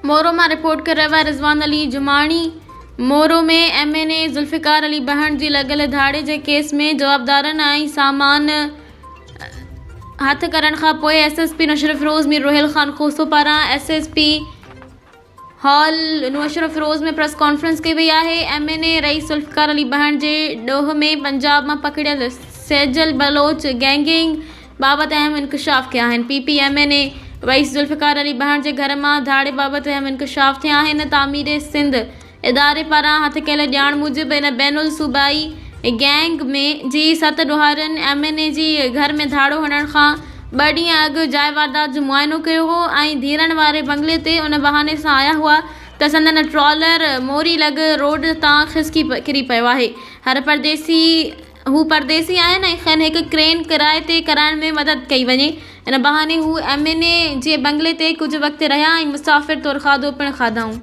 مورو مان رپورٽ ڪري رهيو آهي Rizwan Ali Jamani, Moro ۾ M N A Zulfiqar Ali Behan جي لڳل ڌاڙي جي ڪيس ۾ جوابدارن ۽ سامان هٿ ڪرڻ کانپوء S S P Naushahro Feroze Mir Rohail Khan Khoso پاران S S P hall Naushahro Feroze ۾ press conference ڪئي وئي آهي. ايم اين اي رئيس ذوالفقار علي بهڻ جي ڏوهه ۾ پنجاب مان پڪڙيل سيجل بلوچ گينگنگ بابت اهم انڪشاف ڪيا آهن. P P M N A Rais Zulfiqar Ali Behan جي گهر مان ڌاڙي بابت اهم انڪشاف ٿيا آهن. تعمير سنڌ اداري پاران هٿ ڪيل ڄاڻ موجب ان بين الصوبائي گينگ ۾ جي ست ڏوهارين ايم اين اي جي گهر ۾ ڌاڙو هڻڻ کان ٻه ڏينهن اڳ جاء واردات جو معائنو ڪيو هو ۽ ڌيرن واري بنگلي تي ان بهاني سان آيا هئا ته سندن ٽرالر موري لڳ روڊ تان کسڪي ڪري پيو آهي هر پرديسي هو پرديسي آهن ۽ کين هڪ ڪرين ڪرائي تي ڪرائڻ ۾ مدد ڪئي وڃي ان بهاني هو ايم اين اي جي بنگلي تي ڪجهه وقت رهيا ۽ مسافر طور کاڌو پڻ کاڌائون.